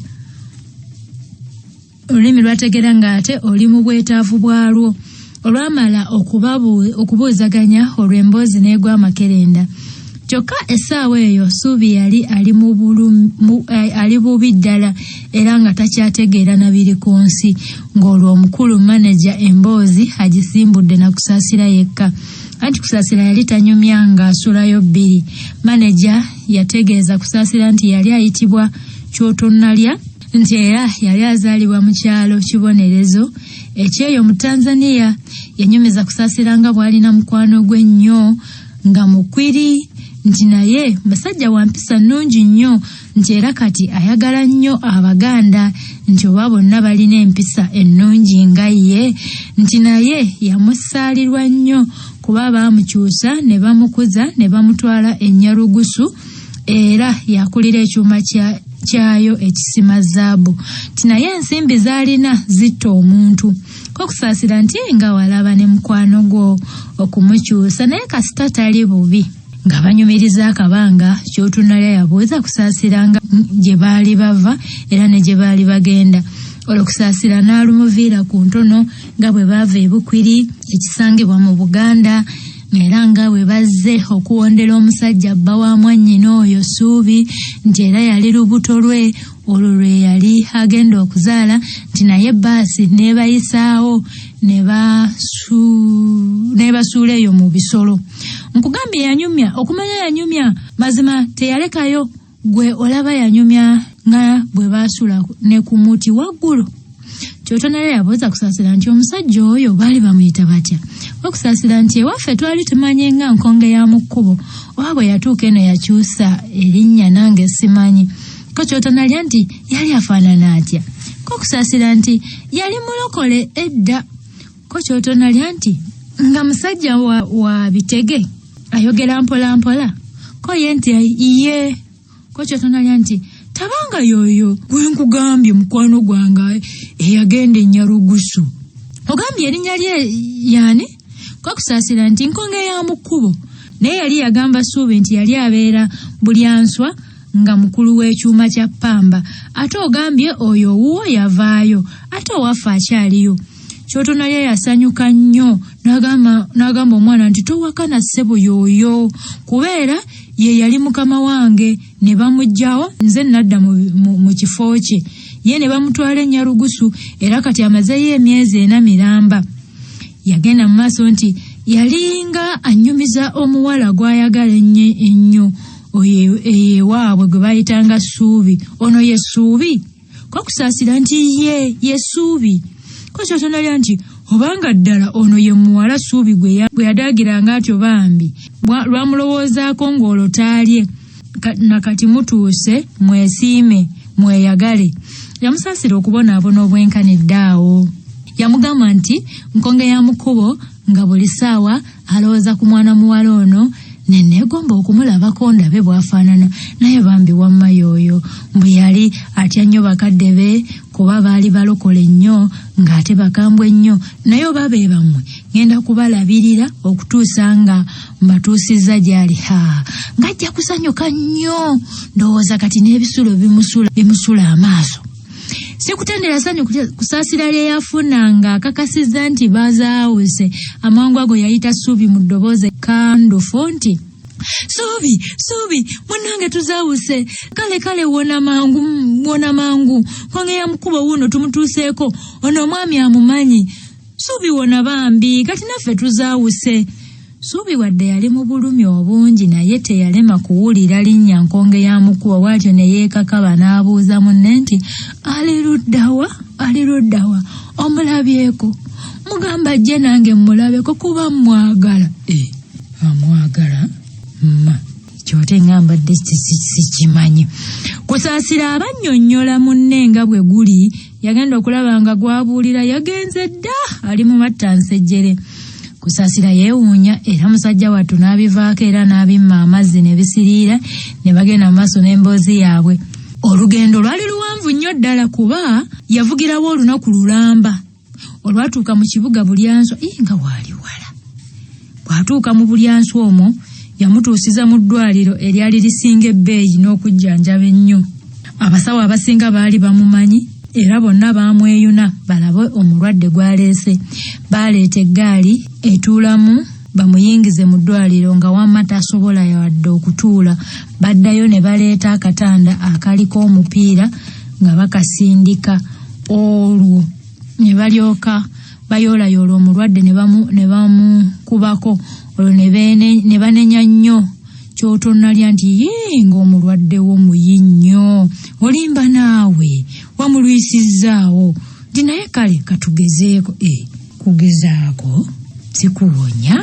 olulimi lw'ategeera ng'ate oli mu bwetaavu bwalwo. Olwamala okubuuzaganya olwo emboozi n'egwa amakerenda. Kyokka essaawa eyo Ssuubi yali ali bubi ddala era nga takyategeera na biri ku nsi, ng'olwo omukulu maneja emboozi agisimbudde na Kusaasira yekka. Anti Kusaasira yali tanyumya ng'asulayo bbiri. Maneja yategeeza Kusaasira nti yali ayitibwa Kyotonnalya, nti era yali azaalibwa mu kyalo Kibonerezo ekyeyo mu Tanzania. Yanyumiza Kusaasira nga bw'alina mukwano gwe nnyo nga Mukwiri, nti naye musajja wa mpisa nnungi nnyo, nti era kati ayagala nnyo Abaganda, nti oba bonna balina empisa ennungi nga ye, nti naye yamusaalirwa nnyo kuba baamukyusa ne bamukuza ne bamutwala e Nyarugusu, era yakulira ekyuma kyayo ekisima zaabu, nti naye ensimbi z'alina zitta omuntu. Ko Kusaasira nti nga walaba ne mukwano gwo okumukyusa, naye kasita tali bubi. Nga banyumiriza akabanga, Kyotunalya yabuuza Kusaasira nga gye baali bava era ne gye baali bagenda. Olwo Kusaasira n'alumuviira ku ntono nga bwe baava e Bukwiri ekisangibwa mu Buganda, era nga bwe bazze okuwondera omusajja bba wa mwannyina oyo Ssuubi, nti era yali lubuto lwe olwo lwe yali agenda okuzaala, nti naye bbaasi n'ebayisaawo n'ebasuula eyo mu bisolo. Nkugambye yanyumya, okumanya yanyumya mazima teyalekayo, gwe olaba yanyumya nga bwe baasula ne ku muti waggulu. Kyotonalya yabuuza Kusaasira nti omusajja oyo baali bamuyita batya? Okusaasira nti ewaffe twali tumanye nga Nkonge ya mu kkubo, oba bwe yatuuka eno yakyusa erinnya nange simanyi. Ko Kyotonalya nti yali afaanana atya? Ko Kusaasira nti yali mulokole edda. Ko Kyotonalya nti nga musajja wa bitege ayogera mpola mpola. Ko ye nti ye. Ko Kyotonalya nti tabanga yoyo gwe nkugambye mukwano gwange eyagenda e Nyarugusu. Ogambye erinnya lye yaani? Ko Kusaasira nti Nkonge ya mu kkubo. Naye yali yagamba Ssuubi nti yali abeera Bulyanswa nga mukulu w'ekyuma kya ppamba, ate ogambye oyo owuwo yavaayo, ate owaffe akyaliyo. Kyotonalya yasanyuka nnyo n'agamba omwana nti towakana ssebo y'oyo, kubeera ye yali mukama wange ne bamuggyawo, nze nadda mu kifo kye, ye ne bamutwala e Nyarugusu, era kati amazeeyo emyezi 4 miramba. Yagenda mu maaso nti yalinga annyumiza omuwala gw'ayagala ennyo oyo ewaabwe gwe bayitanga Ssuubi. Ono ye Ssuubi? Ko Kusaasira nti ye Ssuubi. Ko Kyotonalya nti obanga ddala ono ye muwala Ssuubi gwe yadaagiranga atyo bambi, lwamulowoozaako ng'olwo taalye, na kati mutuuse mwesiime mweyagale. Yamusaasira okubonaabona obwenkanidde awo. Yamugamba nti Nkonge ya mu kkubo nga buli ssaawa alowooza ku mwana muwala ono, ne neegomba okumulabako ndabe bw'afaanana, naye bambi wamma y'oyo. Mbu yali atya nnyo bakadde be kuba baali balokole nnyo ng'ate bakambwe nnyo, naye oba be bammwe ngenda kubalabirira okutuusa nga mbatuusizza gy'ali. Ha, ng'ajja kusanyuka nnyo, ndowooza kati n'ebisulo bimusula amaaso. Sikutendera ssanyu Kusaasira lye yafuna ng'akakasizza nti bazaawuse. Amangu ago yayita Ssuubi mu ddoboozi ekkandufu nti Ssuubi, Ssuubi, munnange tuzaawuse, kale kale wona mangu, wona mangu, Nkonge ya mu kkubo wuuno tumutuuseeko, ono omwami amumanyi. Ssuubi wona bambi, kati naffe tuzaawuse. Suubi wadde yali mu bulumi obungi naye teyalema kuwulira linnya nkonge ya mukubo bw'atyo ne yeekakaba n'abuuza munne nti ali luddawa ali luddawa omulabyeko mugamba ajje nange mmulabeko kuba mmwagala e amwagala ma kyote nga mbadde sikimanyi kusaasira abannyonnyola munne nga bwe guli yagenda okulaba nga gwabuulira yagenze dda ali mu mattansejjere Kusaasira yeewuunya era musajja wattu n'abivaako era n'abimma amazzi ne bisiriira ne bagenda mu maaso n'emboozi yaabwe. Olugendo lwali luwanvu nnyo ddala kuba yavugirawo olunaku lulamba. Olwatuuka mu kibuga Bulyanswa ii nga waali wala. Bw'atuuka mu Bulyanswa omwo yamutuusiza mu ddwaliro eryali lisinga ebbeeyi n'okujjanjaba ennyo. Abasawo abasinga baali bamumanyi era bonna baamweyuna balabe omulwadde gw'aleese. Baaleeta eggaali etuulamu bamuyingize mu ddwaliro nga wamma tasobola wadde okutuula. Baddayo ne baleeta akatanda akaliko omupiira nga bakasindika olwo ne balyoka bayoolayoola omulwadde ne bamukubako olwo ne banenya nnyo ky'otonnalya nti yee ng'omulwadde wo muyi nnyo olimba naawe wamulwisizzaawo nti naye kale katugezeeko e kugezaako sikuwonya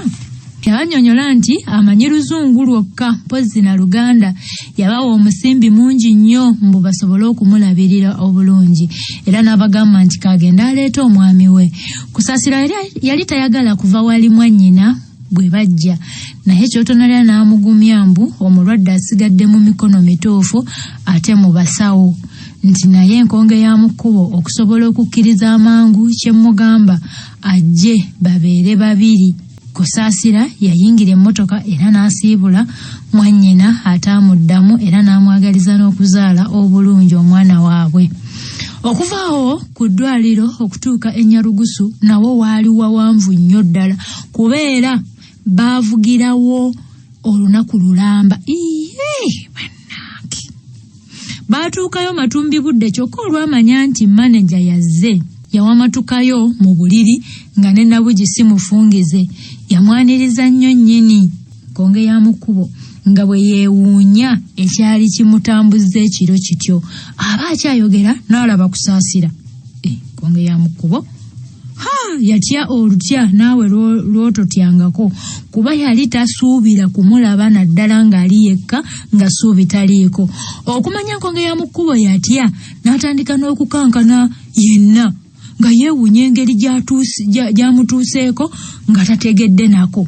yabanyonyola nti amanyi luzungu lwokka mpozzi na luganda yabawa omusimbi mungi nnyo mbu basobole okumulabirira obulungi era n'abagamba nti kagenda aleeta omwami we kusaasira yali tayagala kuva wali mwannyina bwe bajja naye kyotonalya n'amugumya mbu omulwadde asigadde mu mikono mituufu ate mu basawo nti naye enkonge ya mu kkubo okusobola okukkiriza amangu kye mmugamba ajje babeere babiri Kusaasira yayingira emmotoka era n'asiibula mwannyina ataamuddamu era n'amwagaliza n'okuzaala obulungi omwana waabwe. Okuva awo ku ddwaliro okutuuka e Nyarugusu nawo waali wawanvu nnyo ddala kuba era baavugirawo olunaku lulamba. Iye bannange! Baatuukayo matumbi budde kyokka olwamanya nti maneja yazze yawamatukayo mu buliri nga ne Nabugi si mufungize. Yamwaniriza nnyo nnyini nkonge ya mu kkubo nga bwe yeewuunya ekyali kimutambuzza ekiro kityo. Aba akyayogera n'alaba Kusaasira. Enkonge ya mu kkubo ha yatya olutya naawe lw'ototyangako kuba yali tasuubira kumulaba naddala ng'ali yekka nga ssuubi taliiko okumanya nkonge ya mu kkubo yatya n'atandika n'okukankana yenna nga yeewuunya engeri gy'amutuuseeko nga tategedde nako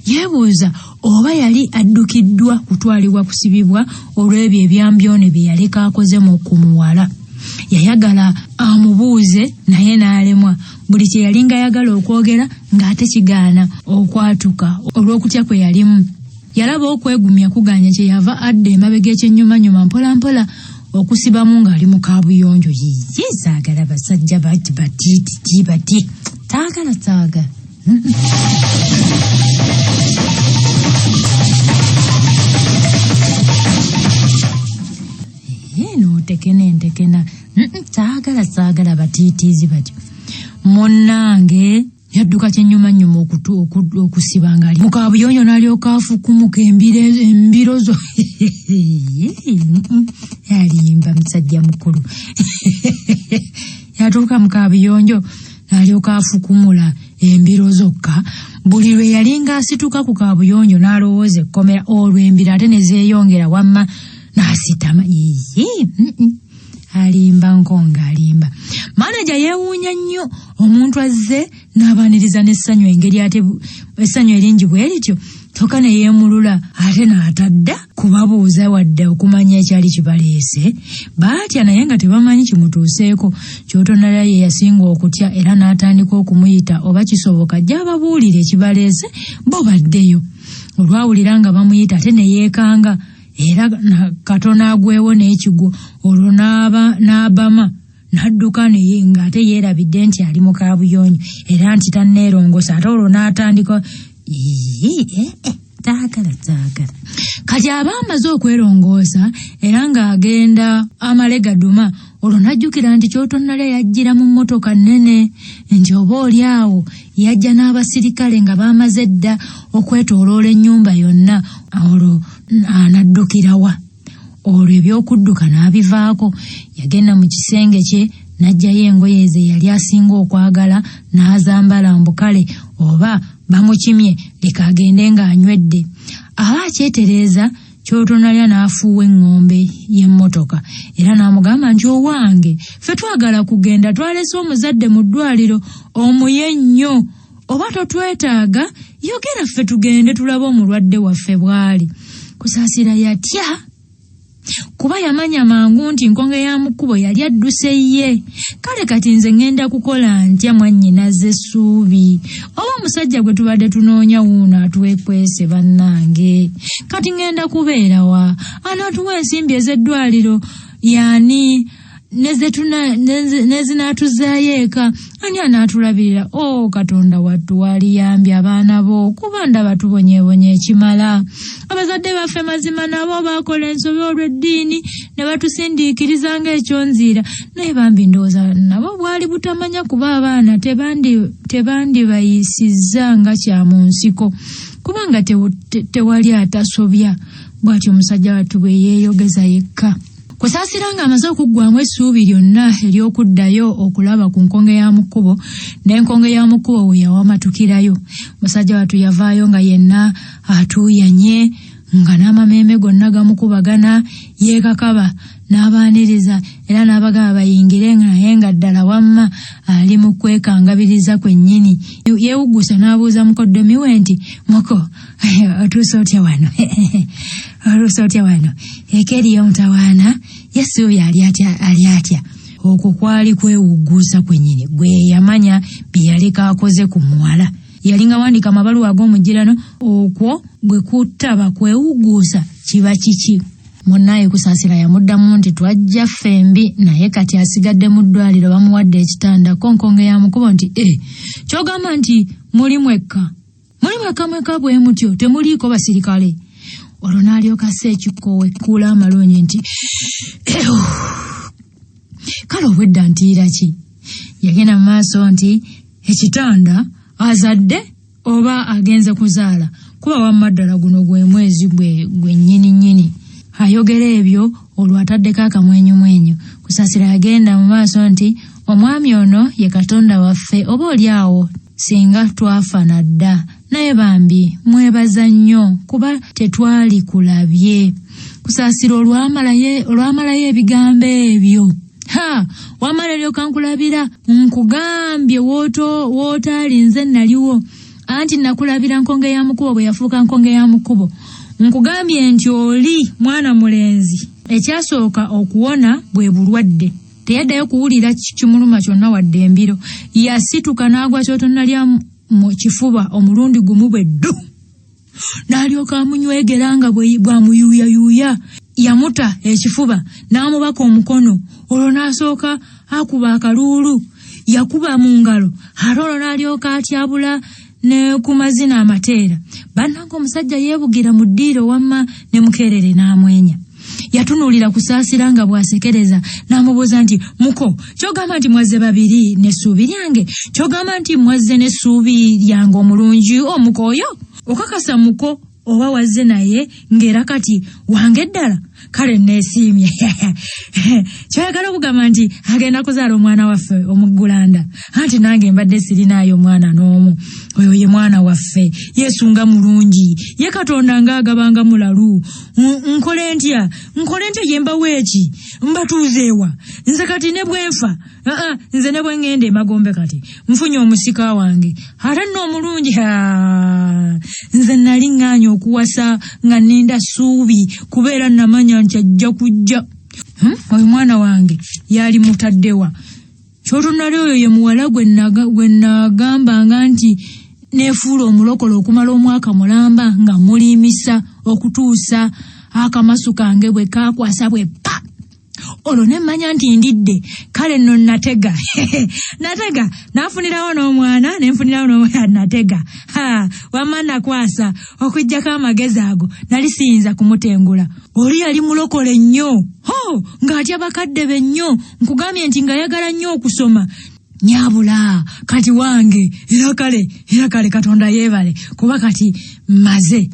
yeebuuza oba yali addukiddwa kutwalibwa kusibibwa olw'ebyo ebyambyone bye yaleka akoze mu ku muwala yayagala amubuuze naye n'alemwa buli kye yalinga ayagala okwogera ng'ate kigaana okwatuka olw'okutya kwe yalimu yalaba okwegumya kuganya kye yava adda emabega ekyennyumanyuma mpolampola okusibamu ng'ali mu kaabuyonjo yiye saagala basajja bati batiititi bati taagala saagala Nootekena entekena saagala saagala batiitiizi batyo munnange yadduka kyenyumanyuma okusiba nga ali mukabuyonjo n'alyoka afukumuka embiro zo alimba musajja mukulu yatuuka mu kabuyonjo n'alyoka afukumula embiro zokka buli lwe yalinga asituka ku kabuyonjo n'alowooza ekkomera olwo embiro ate ne zeeyongera wamma n'asitama iye alimba nkonga alimba maneja yeewuunya nnyo omuntu azze n'abaaniriza n'essanyu engeri ate essanyu eringi bwe lityo kyokka ne yeemulula ate n'atadda kubabuuza wadde okumanya ekyali kibaleese baatya naye nga tebamanyi kimutuuseeko kyotonala ye yasinga okutya era n'atandika okumuyita oba kisoboka gy'ababuulire ekibaleese bo baddeyo olwawulira nga bamuyita ate ne yeekanga era katono agwewo n'ekigwo olwo n'abama n'adduka naye ng'ate yeerabidde nti ali mu kaabuyonjo era nti tanneerongosa ate olwo n'atandika taagala taagala kati aba amaze okwerongoosa era ng'agenda amale gaduma. Olwo n'ajjukira nti Kyotonnalya yajjira mu mmotoka nnene, nti oba oli awo yajja n'abasirikale nga baamaze dda okwetooloola ennyumba yonna, olwo anaddukira wa? Olwo eby'okudduka n'abivaako. Yagenda mu kisenge kye n'aggyayo engoye ze yali asinga okwagala n'azambala mbu kale oba bamukimye leka agende ng'anywedde. Aba akyetereeza Kyotonalya n'afuuwa eŋŋombe y'emmotoka era n'amugamba nti owange ffe twagala kugenda twalese omuzadde mu ddwaliro omuye nnyo oba totwetaaga yogera ffe tugende tulabe omulwadde waffe bw'ali. Kusaasira yatya kuba yamanya mangu nti nkonge ya mu kkubo yali adduse ye. Kale kati nze ŋŋenda kukola ntya mwannyinaze Ssuubi? Oba omusajja gwe tubadde tunoonya wuuno atwekwese bannange. Kati ŋŋenda kubeera wa? Anaatuwa ensimbi ez'eddwaliro y'ani? Nezinaatuzaayo eka ani anaatulabirira? O oh, Katonda wattu waliyambye abaana bo kuba ndaba tubonyeebonye ekimala. Abazadde baffe mazima nabo baakola ensobi olw'eddiini ne batusindiikiriza ng'ekyonziira, naye bambi ndowooza nabo bwali butamanya kuba abaana tebandibayisizza nga kya mu nsiko kubanga tewali atasobya. Bw'atyo omusajja wattu bwe yeeyogeza yekka. Kusaasira ng'amaze okuggwamu essuubi lyonna ery'okuddayo okulaba ku nkonge ya mu kkubo, n'enkonge ya mu kkubo we yawamatukirayo. Musajja wattu yavaayo nga yenna atuuyanye, nga n'amameeme gonna gamukubagana, yeekakaba n'abaaniriza era n'abagamba bayingire, naye nga ddala wamma ali mu kwekangabiriza kwennyini. Yeewuggusa n'abuuza mukoddomi we nti, muko, otuuse otya wano? Otuuse otya wano? Eka eriyo omutawaana, ye Ssuubi ali atya, ali atya? Okwo kwali kwewugguusa kwennyini gwe yamanya bye yaleka akoze ku muwala. Yali nga wandiika amabaluwa ag'omujjirano, okwo bwe kutaba kwewugguusa kiba kiki? Munnaye Kusaasira yamuddamu nti twajja ffembi naye kati asigadde mu ddwaliro bamuwadde ekitanda. Ko nkonge ya mukubo nti e ky'ogamba nti muli mwekka? Muli mwekka mwekka bwe mutyo temuliiko basirikale? Olwo n'alyoka assa ekikkowe kuula amalungi nti kale obwedda ntiira ki? Yagenda mu maaso nti ekitanda azadde oba agenze kuzaala kuba wamma ddala guno gwe mwezi gwe gwe nnyini nnyini. Ayogera ebyo olwo ataddeko akamwenyumwenyu. Kusaasira yagenda mu maaso nti omwami ono ye Katonda waffe oba oli awo singa twafa na dda, naye bambi mwebaza nnyo kuba tetwali kulabye. Kusaasira olwamalayo ebigambo ebyo, ha wamala eryoka nkulabira, nkugambye wootaali nze naliwo, anti nakulabira nkonge ya mukubo bwe yafuuka nkonge ya mukubo. Nkugambye nti oli mwana mulenzi, ekyasooka okuwona bwe bulwadde. Teyaddayo kuwulira kimuluma kyonna wadde embiro. Yasituka n'agwa Kyotonnalya mu kifuba omulundi gumu bwe ddu, n'alyoka amunywegera nga bw'amuyuuyayuuya. Yamuta ekifuba n'amubaka omukono, olwo n'asooka akuba akaluulu, yakuba mu ngalo, ate olwo n'alyoka atyabula ne ku mazina amateera. Bannange omusajja yeebugira mu ddiiro wamma ne Mukeerere n'amwenya. Yatunuulira Kusaasira nga bw'asekereza n'amubuuza nti muko, ky'ogamba nti mwazze babiri n'essuubi lyange? Ky'ogamba nti mwazze n'essuubi lyange omulungi omuko oyo? Okakasa muko oba wazze naye ng'era kati wange ddala? Kale neesiimye. Ky'oyagala okugamba nti agenda kuzaala omwana waffe omuggulanda? Anti nange mbadde sirinaayo mwana n'omu. Oyo ye mwana waffe. Yesu nga mulungi, ye Katonda ng'agabanga mulalu. Nkole ntya? Nkole ntya ye mbawa eki? Mbatuuzeewa? Nze kati ne bwe nfa, aa, nze ne bwe ŋŋenda emagombe kati nfunye omusika wange ate nno omulungi. Nze nali ŋŋaanye okuwasa nga nninda Ssuubi kubeera namanya nti ajja kujja. Oyo mwana wange yali mutaddewa? Kyotonnali oyo ye muwala gwe nagambanga nti neefuula omulokole okumala omwaka mulamba nga muliimisa okutuusa akamasu kange bwe kaakwasa bwe pa. Olwo ne mmanya nti ndidde. Kale nno natega natega nafunirawo n'omwana, ne nfunirawo n'omwana, natega. Ha, wamma nakwasa okuggyako amagezi ago nali siyinza kumutengula. Oli yali mulokole nnyo, ho, ng'atya bakadde be nnyo. Nkugambye nti ng'ayagala nnyo okusoma. Nyabula kati wange, era kale, era kale Katonda yeebale kuba kati mmaze.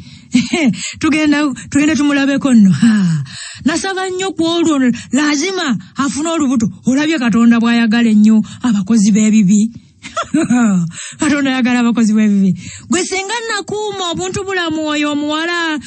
Tugenda tumulabeko nno. Ha, nasaba nnyo ku olwo lazima afune olubuto. Olabye Katonda bw'ayagala ennyo abakozi b'ebibi. Katonda ayagala abakozi b'ebibi. Gwe singa nakuuma obuntu bulamu oyo omuwala,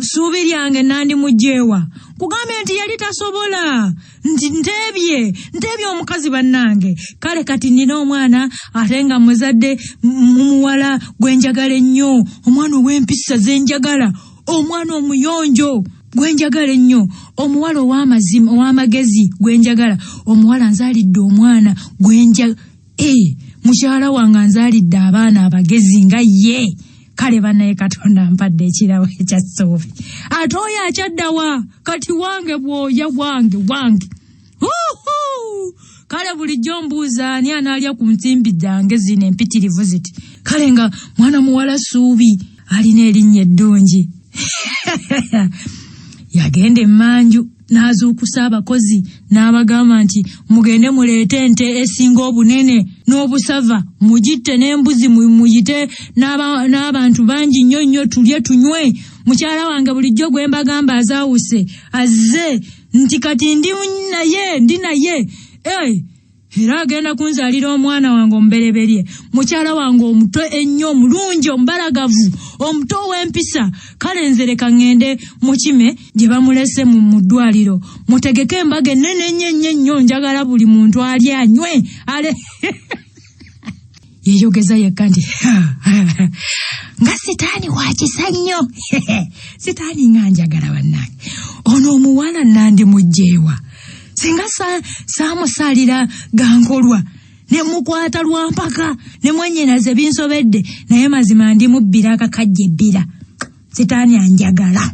ssuubi lyange nandimugyewa. Kugambye nti yali tasobola, nti nteebye omukazi bannange. Kale kati nina omwana ate nga muzadde muwala gwe njagala ennyo, omwana ow'empisa ze njagala, omwana omuyonjo gwe njagala ennyo, omuwala ow'amazima, ow'amagezi gwe njagala, omuwala nzaalidde omwana gwe mukyala wange anzaalidde abaana abagezi nga ye. Kale bannaye Katonda mpadde ekirabo ekya ssuubi. Ate oyo akyaddawa kati wange bw'oya wange wange. Huhu! Kale bulijjo mbuuza ani anaalya ku nsimbi zange zino empitirivu ziti. Kale nga mwana muwala Ssuubi alina erinnya eddungi. Yagenda emmanju n'azuukusa abakozi n'abagamba nti mugende muleete ente esinga obunene n'obusava, mugitte n'embuzi muyite n'abantu bangi nnyo nnyo, tulye tunywe. Mukyala wange bulijjo gwe mbagamba azaawuse azze, nti kati ndi naye, ndi naye. Era agenda kunzaalira omwana wange omubereberye, mukyala wange omuto ennyo, omulungi, omubalagavu, omuto ow'empisa. Kale nze leka ŋŋende mukime gye bamulese mu ddwaliro, mutegeke embaga ennene ennyo ennyo ennyo, njagala buli muntu alye anywe ale. Yeeyogeza yekka nti nga sitaani wa kisa nnyo. Sitaani nga njagala bannange, ono omuwala nandimugjeewa singa saamusalira gankolwa ne mukwata lwampaka ne mwannyinaze binsobedde, naye mazima ndi mubbira akakajja ebbira. Sitaani anjagala.